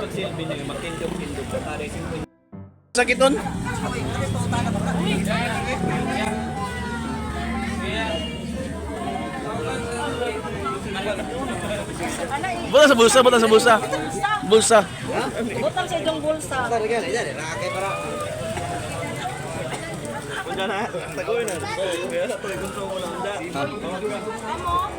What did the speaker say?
Pagsilbi niya, makindog-kindog. Pare, Sakiton? Buta sa bulsa, buta sa bulsa. Bulsa. Butang sa iyong bulsa. Unja na, tagoy na. Amo.